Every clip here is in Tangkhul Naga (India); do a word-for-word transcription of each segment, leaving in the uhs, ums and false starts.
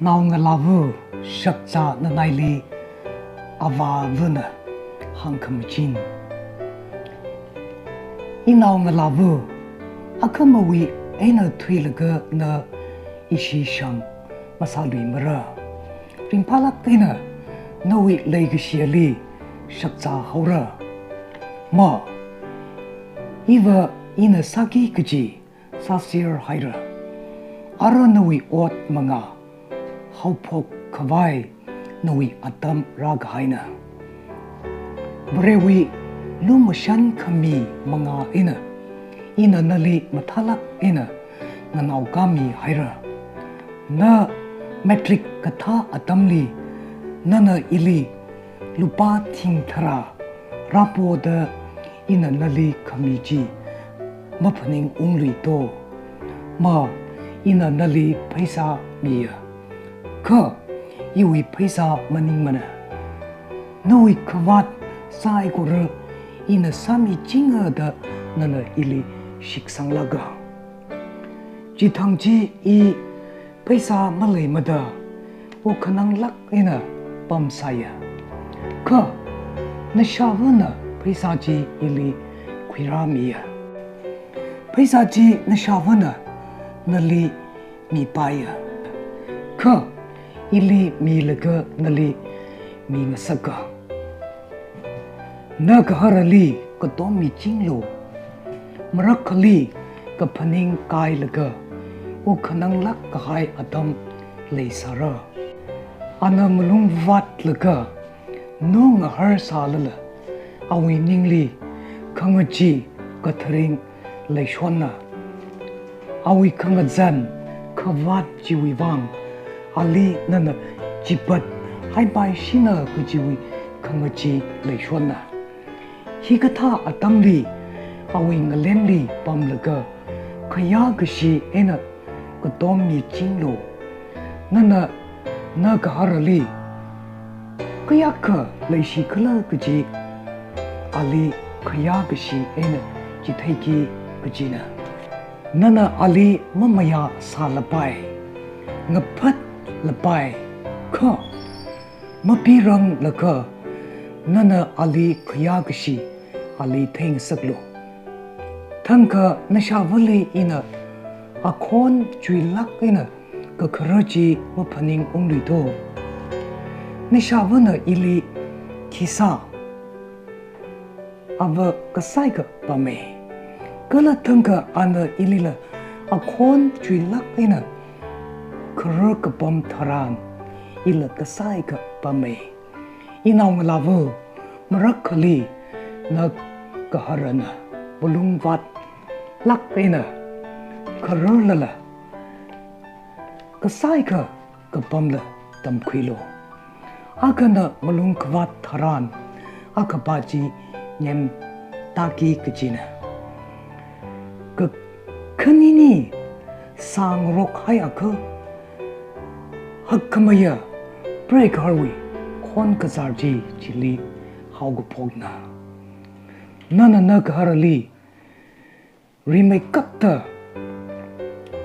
Naongalāva shakzā nanaili avāvana hāngkhamachin. Inaongalāva, akhamawui eina thuilaga na ishi shang masāluimara. Ringphālāk eina nawui leikashili shakzāhaora. Ma, iva ina sāki kaji sāserhaira. Ara nawui ot mangā haophok khavai nawui atam rākahaina. Varewui lumashan khami mangā eina ina nali mathālāk eina nganaokāmihaira. Na matric kathā atamli nana ili lupā thing tharā rāpoda ina nali khami chi maphaningungluito. Ma, ina nali pheisā miya. Kha iwui pheisā maningmana. Nawui khavāt saikora ina sāmichinga da nana ili shitsanglaga. Chithang chi i pheisā maleimada, wukhananglāk eina pamsāya. Kha nashāvana pheisā chi ili khuirāmiya. Pheisā chi nashāvana nali mipaiya. Kha ili milaga nali mingasaka. Nagaharali katom michinglu. Marakhali kaphaning kailaga, wukhananglāk kahai atam leisāra. Ana malungvātlaga, nungahar sālala, awui ningli khangachee katharing leishonna. Awui khangazan khavāt chiwui vang, ali nana chipat haipaishina kajiwui khangachee leishonna. Hikathā atamli, awui ngalemli pamlaga, khayākashi eina katom michinglu. Nana nagaharali kayākha leishikhala kaji, ali khayākashi eina chitheiki kajina. Nana ali mamayā sālapai, ngaphatlapai, kha mapiranglaga nana ali khayākashi ali theingasaklu. Thangkha nashāvali ina akhon chuilāk eina kakharar chi maphaningungluito. Nashāvana ili khisā ava kasāikha pamei. Kala thangkha ana ilila akhon chuilāk eina kharar kapam tharan ila kasāikha pamei. Inaongalāva, marakhali nagaharana malungvātlāk eina khararlala kasāikha kapamla tamkhuilu. Akhana malungkhavāt tharan, akhapa chi nemtāki kajina. Kakhanini sāngarokhaiakha, hakkhamaya preigaharwui khon kazar chi chili haokaphokna. Nana nagaharali rimeikapta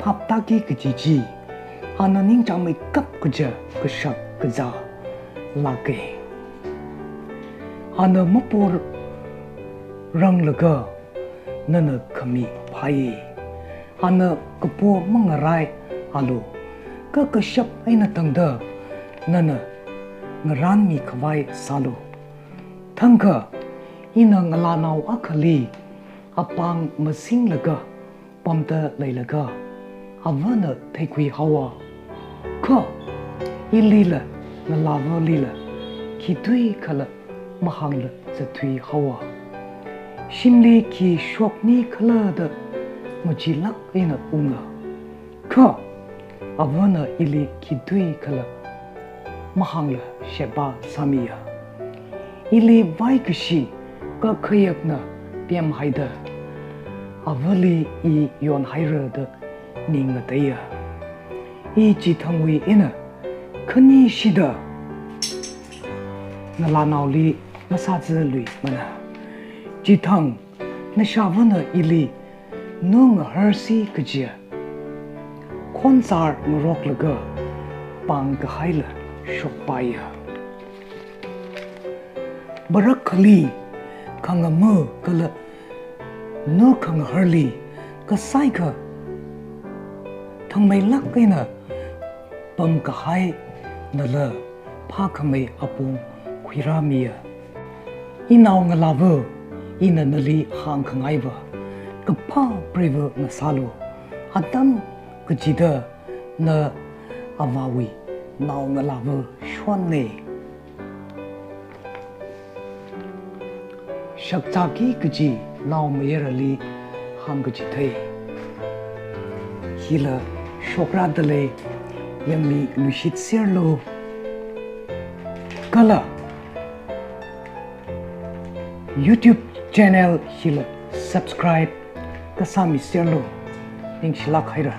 phaptāki kaji chi, ana ningchāngmeikap kaja kashak kazā lāka. Ana maporanglaga nana khami phāya. Ana kapo mangaraialu, kha kashap eina tangda nana ngaranmi khavai sālu. Thangkha ina ngalānao akhali apāng masinglaga pamda leilaga, avana theikhuihaowa. Kha ilila ngalāvalila khitui khala mahāngla zatthuihaowa. Shimli khi shokni khala da machilāk eina unga. Kha avana ili khitui khala mahāngla sheba sāmiya. Ili vaikashi kakhayakna pemhaida, avali i yonhaira da ning ngateiya. I chithangwui eina khanishida ngalānaoli masāzaluimana. Chithang nashāvana ili nungaharsi kajiya khonsar ngaroklaga, pāngkahaila shokpaiya. Marakhali khangama kala nu khangaharli kasaikha thangmeilāk eina pamkahainala phākhamei apong khuirāmiya. Inaongalāva, ina nali hāngkhangaiva kaphā preiva ngasālu. Atam kachida na avāwui naongalāva shonne. Shakzāki kaji naomayarali hāngkachithei. Hila shokrādalei, yangmiluishitserlu. Kala YouTube channel hila subscribe kasāmiserlu. Ningshilāk haira.